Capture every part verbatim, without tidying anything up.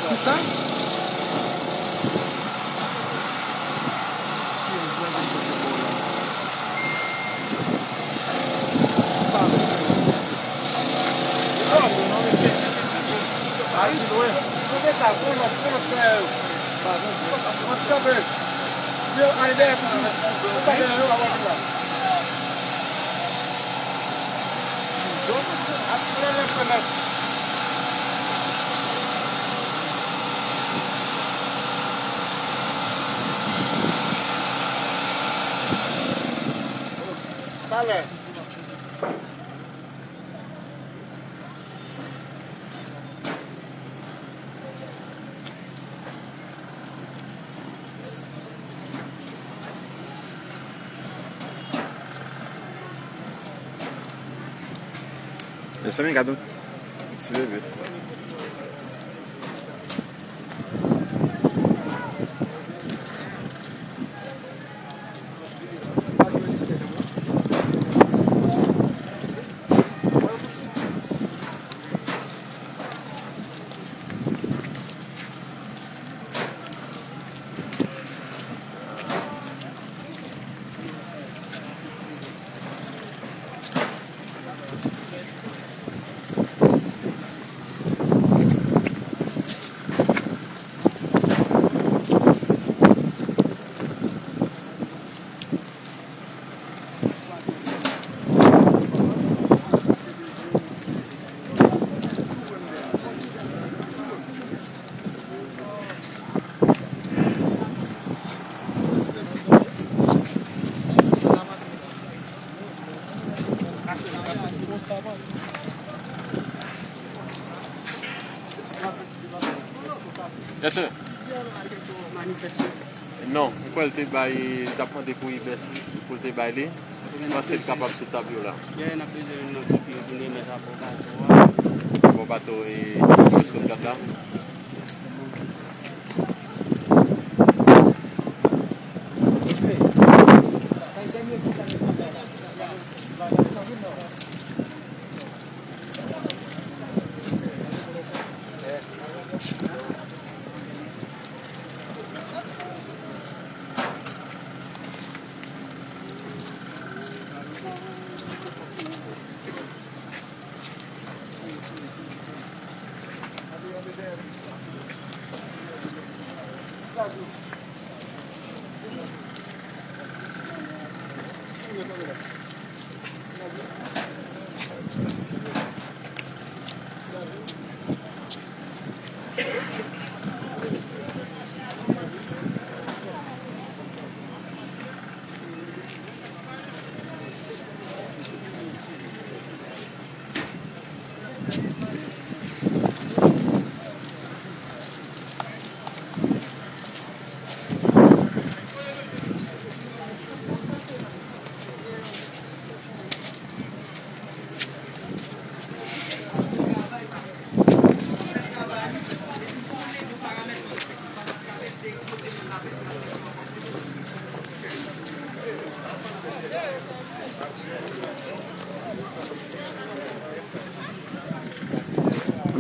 Kisa? Talè. Mezanmi, gade yon ti bebe. Yes, sir. Non, m kwè l te bay, li t ap mande pou Ibès pou l te bay li. M panse l kapab sou tab yo la. Bò bato e West Coast Guard la.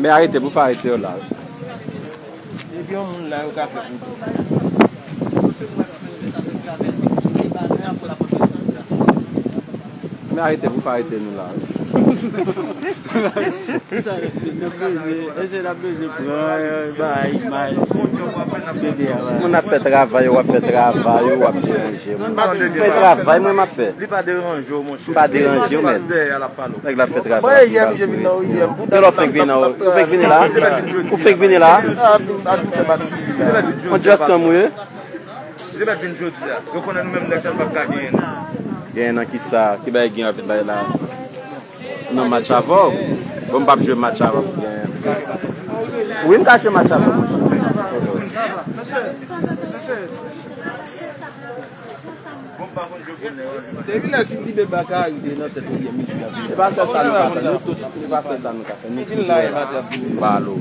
Men arete pou fè arete yo la. Depi yon moun la, yo ka fè pou di. Men arete pou fè arete nou la. Sa, n ap bezwen, èske n ap bezwen pran, bay imaj, ti bebe a la. Moun ap fè travay yo, w ap fè travay yo, w ap deranje moun. Fè travay mwen m ap fè. Li pa deranje w, monchè. M pa deranje w, men. Nèg la fè travay. Mwen, yè m, je vin nan, yè m. Pou lè w fèk vini la, ou fèk vini la? Ou fèk vini la? A, a, a, m fè pati. On just come, wi. Li te mèt vin jodi a. Yo konnen nou menm nèg sa n p ap ka genyen non. Genyen nan kisa? Ki bagay gen avèk bagay la? Nan match avè w? Bon, m p ap jwe match avè w pou genyen. Wi, m ka jwe match avè w. Depi lè Sidibe Bakary te nan tèt William Messi a. Se pa sèl sa nou ka fè. Nou tout, se pa sèl sa nou ka fè. Nou tout la e pa tèt. Balo.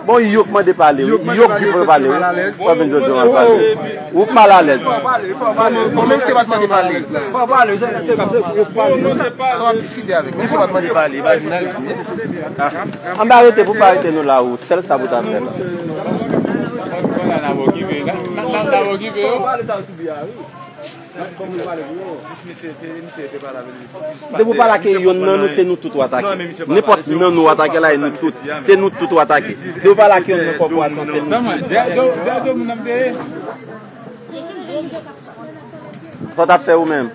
Bon, yo k mande pale, wi. Yo k di pou yo pale, wi. Sa vin jodi a, w al pale. Ou mal alèz. Fò w pale, fò w pale. Bon, menm si yo pa t mande pale. Fò w pale, se, se, se, sa w ap diskite avèk. Menm si yo pa t mande pale, pa di nan. Ann ba rete pou pa rete nou la, ou. Sèl sa pou ta fè la. Fò w pale, sa w sibi a, wi. Depi w pale ak youn nan nou, se nou tout w atake. Nenpòt nan nou w atake la, e nou tout. Se nou tout w atake. Depi w pale ak youn nan kòporasyon, se nou tout w atake. Sa w t ap fè ou menm?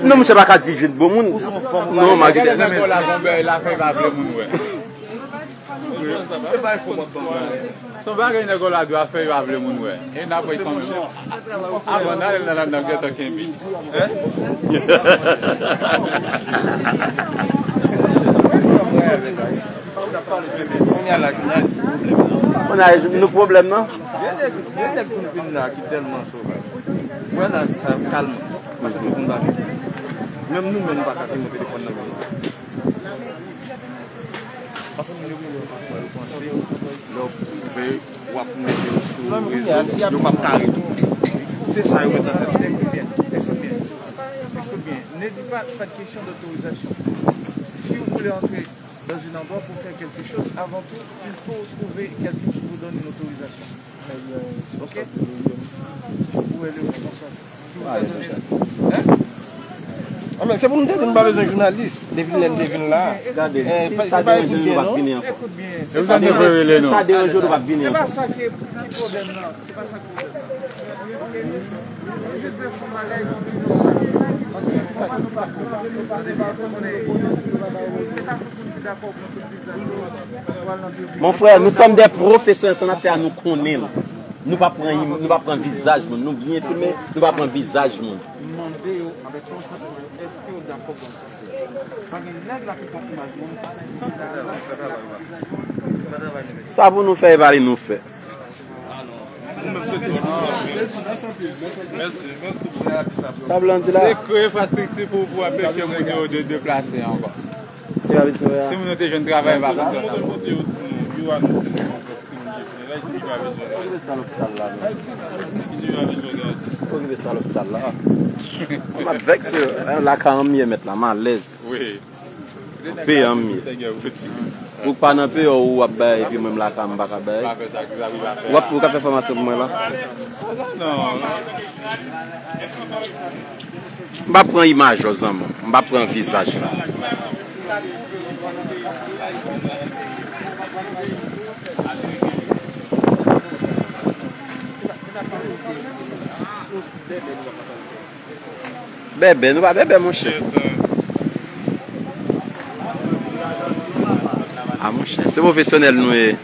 Non, misye pa ka di jid bon moun. Non, Marguerite. Nèg la gon bèy la fè pa vle moun wè. Se yon bagay nèg la dwe ap fè, yo pa vle moun wè. E n ap ret kanmenm. Avan n ale nan ladan, gentan kenbe. Kounye a la, kounye a, nou pwoblèm nan. Gen nèg, gen nèg ki vin la ki tèlman sovaj. Wè la, sa kalm. Paske nou konn bagay. Menm nou menm, nou pa ka kenbe telefòn nan men nou. Paske moun yo genlè pafwa yo panse, lè w pwouve, w ap mete yo sou rezo, yo p ap ka retounen. Se sa yo met nan tèt yo. Écoute bien, écoute bien, écoute bien. Ne dis pas, pas de question d'autorisation. Si vous voulez entrer dans un endroit pour faire quelque chose, avant tout, il faut trouver quelqu'un qui vous donne une autorisation. Ok? Ou e le responsab. Ki w ta donnen? Hein? Ah, men se pou nou te di nou pa bezwen jounalis. Depi lè n te vin la. Gade, si sa deranje nou, nou p ap vini ankò. Écoute bien. Si sa deranje nou, nou p ap vini ankò. Se pa sa ki, ki pwoblèm nan. Se pa sa ki pwoblèm nan. Ok? Yo jis vle fè yon bagay pou nou. Se pa tout moun ki dakò pou nou tout vizaj yo. Mon frè, nous sommes des professionnels, sa n ap fè a, nou konnen l. Nou pa pran im-, nou pa pran vizaj moun. Nou byen filme, nou pa pran vizaj moun. M mande yo avèk konsantrasyon, èske yo dakò pou n fè sa? Pa gen nèg la ki pran imaj moun san travay, vizaj moun, vizaj moun. Sa pou nou fè, e pa li nou fè. Sa blan di la. Se kreye enfrastrikti pou, pou anpeche moun yo de deplase ankò. Se pa biznis nou ye a. Si moun yo te jwenn travay, pa konn. Sa montre kote yo di nou, yo anonse nou konfrans ki moun ki fè la, ki pa bezwen. Okipe salòp sal la, non. Ki pa bezwen gade. Okipe salòp sal la. M ap vèkse, lakay an m ye mèt la, m alèz. Wi. Peyi an m ye. Ou k pa nan peyi w, w ap bay, epi mwen m lakay m pa ka bay. W ap, ou ka fè fòmasyon pou mwen la? Non. M pa pran imaj ou, zanmi. M pa pran vizaj la. Bèbè, nou pa bèbè, monchè. A, monchè, se pwofesyonèl nou ye.